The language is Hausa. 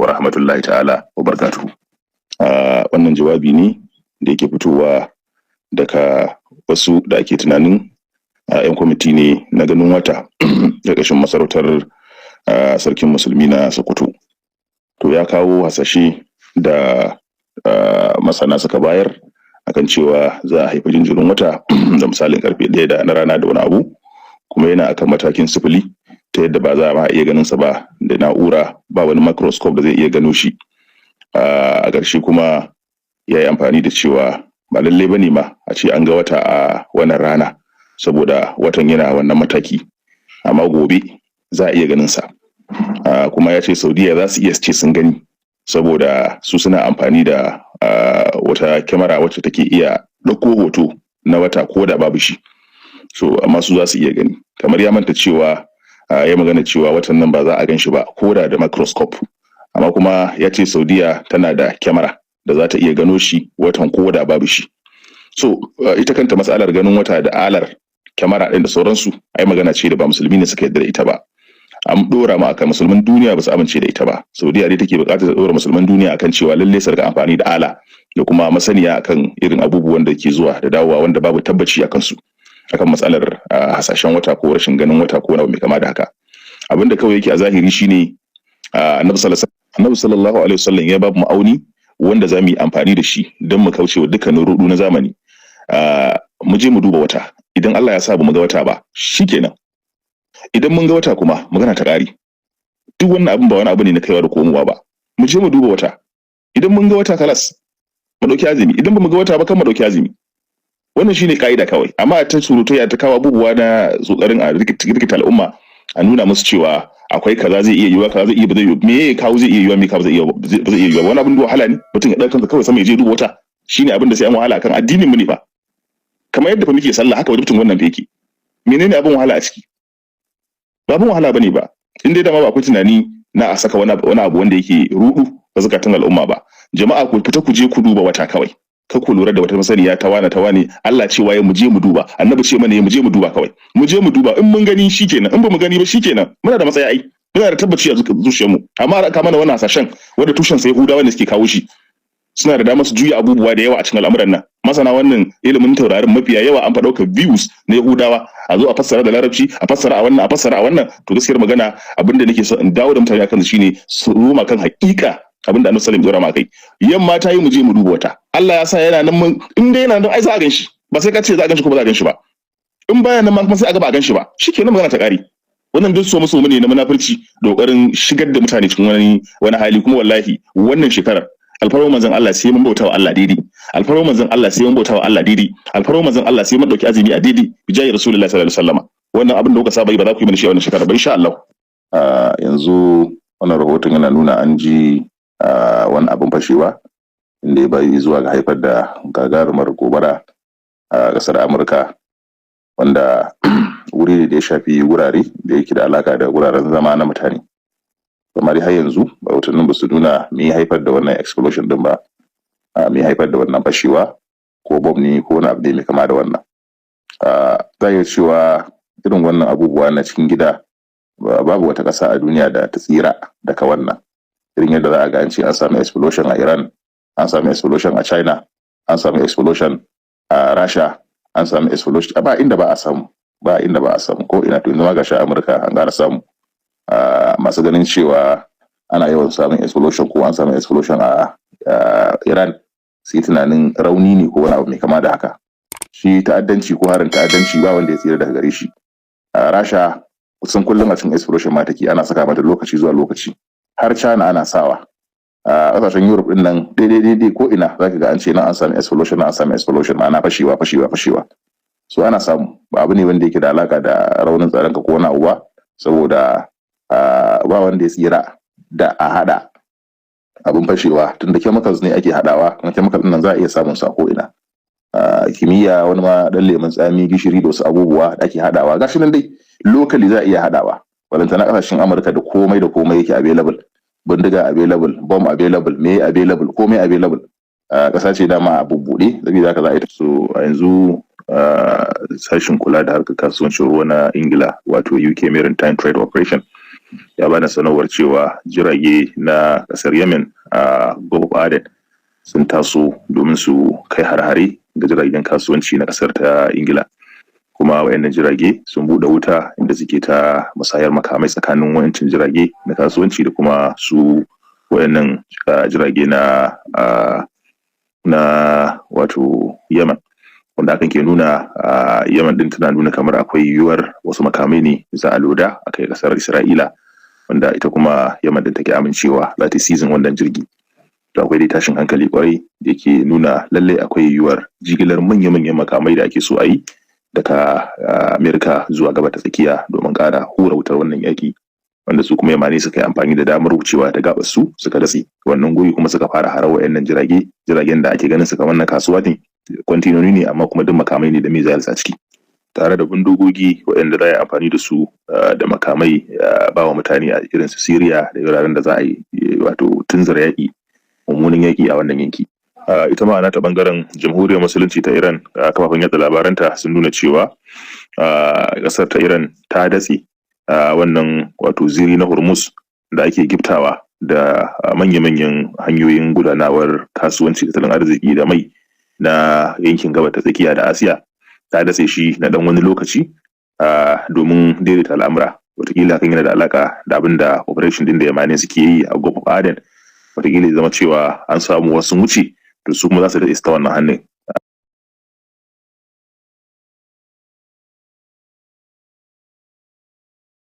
Wa rahmatullahi ta'ala wa barakatuhu. Wannan jawabi ne da yake fitowa daga wasu da ake tunanin 'yan kwamiti ne na ganin wata ƙarƙashin masarautar Sarkin Musulmi na Sokoto. To, ya kawo hasashe da masana suka bayar akan cewa za a haifi jinjirin wata da misalin karfe 1 da na rana da wani abu, kuma yana akan matakin 0, ta yadda ba za a ma iya ganin sa ba da na'ura, ba wani microscope da zai iya gano shi. A ƙarshe kuma ya yi amfani da cewa ba lallai ba ne ma a ce an ga wata a wannan rana, saboda watan yana wannan mataki, amma gobe za a iya ganin sa. Kuma ya ce Saudiya za su iya ce sun gani, saboda su suna amfani da wata kyamara wacce take iya ɗauko hoto na wata ko da babu shi. So amma su za su iya gani. Kamar ya manta cewa ya magana cewa watan nan ba za a gan shi ba ko da da microscope, amma kuma ya ce Saudiya tana da kyamara da za ta iya gano shi watan ko da babu shi. So ita kanta matsalar ganin wata da alar kyamara ɗin da sauransu, ai magana ce da ba Musulmi ne suka yarda da ita ba. An dora ma akan Musulman duniya ba su amince da ita ba. Saudiya dai take buƙatar ta dora Musulman duniya akan cewa lalle su rika amfani da ala da kuma masaniya akan irin abubuwan da ke zuwa da dawowa wanda babu tabbaci akan su, akan matsalar hasashen wata ko rashin ganin wata ko wani mai kama da haka. Abin da kawai yake a zahiri shine Annabi sallallahu alaihi wasallam ya babu ma'auni wanda za mu yi amfani da shi don mu kauce wa dukkanin rudu na zamani. Mu je mu duba wata. Idan Allah ya sa ba mu ga wata ba, shikenan. Idan mun ga wata kuma, magana ta ƙare. Duk wannan abin ba wani abu ne na kaiwa da komowa ba. Mu je mu duba wata. Idan mun ga wata, kalas, mu dauki azumi. Idan ba mu ga wata ba, kan mu dauki azumi. Wannan shine ka'ida kawai. Amma ta surutai ta kawo abubuwa na tsokarin a rikita al'umma, a nuna musu cewa akwai kaza zai iya yiwuwa, kaza zai iya, ba zai yiwu. Me ya kawo zai iya yiwuwa? Me kawo zai iya, ba zai iya yiwuwa? Wani abin da wahala ne mutum ya ɗauka kansa kawai sama ya je duba wata? Shine abin da sai an wahala kan addinin mu ne fa. Kamar yadda fa muke sallah, haka wajibcin wannan fa yake. Menene abin wahala a ciki? Ba abin wahala bane ba, in dai dama ba akwai tunani na a saka wani abu wanda yake rudu ga zakatun al'umma ba. Jama'a, ku fita ku je ku duba wata kawai. Kar ku lura da wata masaniya ta wane ta wane. Allah cewa ya mu je mu duba, Annabi ce mana ya mu je mu duba. Kawai mu je mu duba. In mun gani, shikenan. In ba mu gani ba, shikenan. Muna da matsaya ai, muna da tabbaci a zuciyarmu. Amma aka mana wannan hasashen wanda tushen sai Yahudawa ne suke kawo shi, suna da damar su juya abubuwa da yawa a cikin al'amuran nan. Masana wannan ilimin taurarin mafiya yawa an fa ɗaukar views na Yahudawa, a zo a fassara da Larabci, a fassara a wannan, a fassara a wannan. To, gaskiyar magana, abin da nake so in dawo da mutane akan shine su roma kan haƙiƙa abin da Annabi sallallahu alaihi wasallam kai. Yamma ta yi, mu je mu duba wata. Allah ya sa yana nan, mun in dai yana nan, ai za a ganshi. Ba sai ka ce za a ganshi ko ba za a ganshi ba. In baya nan ma kuma, sai a ga ba a ganshi ba. Shikenan, magana ta ƙare. Wannan duk so musu ne na munafurci da kokarin shigar da mutane cikin wani hali. Kuma wallahi wannan shekarar, alfarma Manzon Allah, sai mun bauta wa Allah daidai. Alfarma Manzon Allah, sai mun bauta wa Allah daidai. Alfarma Manzon Allah, sai mun dauki azumi a daidai. Bijahi Rasulullahi sallallahu alaihi wasallama. Wannan abin da kuka saba yi, ba za ku yi mana shi a wannan shekarar ba, insha Allah. Yanzu wannan rahoton yana nuna an ji wani abin fashewa inda ya bayi zuwa ga haifar da gagarumar gobara a kasar Amurka, wanda wuri ne da ya shafi wurare da yake da alaka da wuraren zama na mutane. Kamar har yanzu rahotannin ba su nuna me ya haifar da wannan explosion din ba, me ya haifar da wannan fashewa, ko bom ne ko wani abu ne mai kama da wannan. Za iya cewa irin wannan abubuwa na cikin gida, babu wata ƙasa a duniya da ta tsira daga wannan. Irin yadda za a ga an ce an sami explosion a Iran, an sami explosion a China, an sami explosion a Rasha, an sami explosion, ba inda ba a samu, ba inda ba a samu, ko ina. To, yanzu ma gashi Amurka an ƙara samu. Masu ganin cewa ana yawan samun explosion ko an samu explosion a Iran, su yi tunanin rauni ne ko wani abu mai kama da haka. Shi ta'addanci ko harin ta'addanci, ba wanda ya tsira daga gare shi. A Rasha kusan kullum a cikin explosion ma take, ana saka mata lokaci zuwa lokaci. Har China ana sawa. A kasashen Europe din nan, daidai daidai ko ina zaka ga an ce nan an sami explosion, nan an sami explosion, ma'ana fashewa, fashewa, fashewa. So ana samu, ba abu ne wanda yake da alaka da raunin tsaron ka ko wani abu ba, saboda ba wanda ya tsira da a hada abin fashewa, tunda chemicals ne ake hadawa, kuma chemical din nan za a iya samun sa ko ina. Kimiyya, wani ma dan lemun tsami, gishiri da wasu abubuwa da ake hadawa, gashi nan dai locally za a iya hadawa. Balantana kasashen Amurka da komai da komai yake available, bindiga available, bomb available, me available, komai available. Kasa ce dama a bubbuɗe, saboda haka za a yi. So a yanzu sashin kula da harkar kasuwancin ruwa na Ingila, wato UK Maritime Trade Operation, Ya bada sanarwar cewa jirage na kasar Yemen a Gulf of Aden sun taso domin su kai har-hare ga jiragen kasuwanci na kasar ta Ingila. Kuma wayannan jirage sun buɗe wuta, inda suke ta musayar makamai tsakanin wayancin jirage na kasuwanci da kuma su wayannan jirage na wato Yemen, wanda hakan ke nuna Yemen din tana nuna kamar akwai yiwuwar wasu makamai ne za a loda a kai kasar Isra'ila, wanda ita kuma Yemen din take amincewa za ta seizing wannan jirgi. To, akwai dai tashin hankali kwarai da yake nuna lallai akwai yiwuwar jigilar manya-manyan makamai da ake so a yi daga Amerika zuwa Gabas ta Tsakiya domin ƙara hura wutar wannan yaƙi, wanda su kuma Yamani suka yi amfani da damar wucewa ta gabar su, suka datse wannan guri, kuma suka fara harar wayannan jirage, jiragen da ake ganin su kamar na kasuwa ne, kwantinoni ne, amma kuma duk makamai ne da missiles a ciki, tare da bindigogi waɗanda za a yi amfani da su da makamai ba wa mutane a irin su Syria da wuraren da za a yi wato tunzura yaƙi, mummunan yaƙi a wannan yanki. Ita ma ta bangaren Jamhuriyar Musulunci ta Iran, kafafen yatsa labaranta sun nuna cewa kasar ta Iran ta datse wannan wato ziri na Hormuz da ake giftawa da manya-manyan hanyoyin gudanawar kasuwanci, tattalin arziki da mai na yankin Gabas ta Tsakiya da Asiya. Ta datse shi na dan wani lokaci domin daidaita al'amura. Wataƙila hakan yana da alaka da abin da operation din da Yamani suke yi a Gulf of Aden. Wataƙila ya zama cewa an samu wasu wuce, to su kuma za su daɗe ta wannan hannun.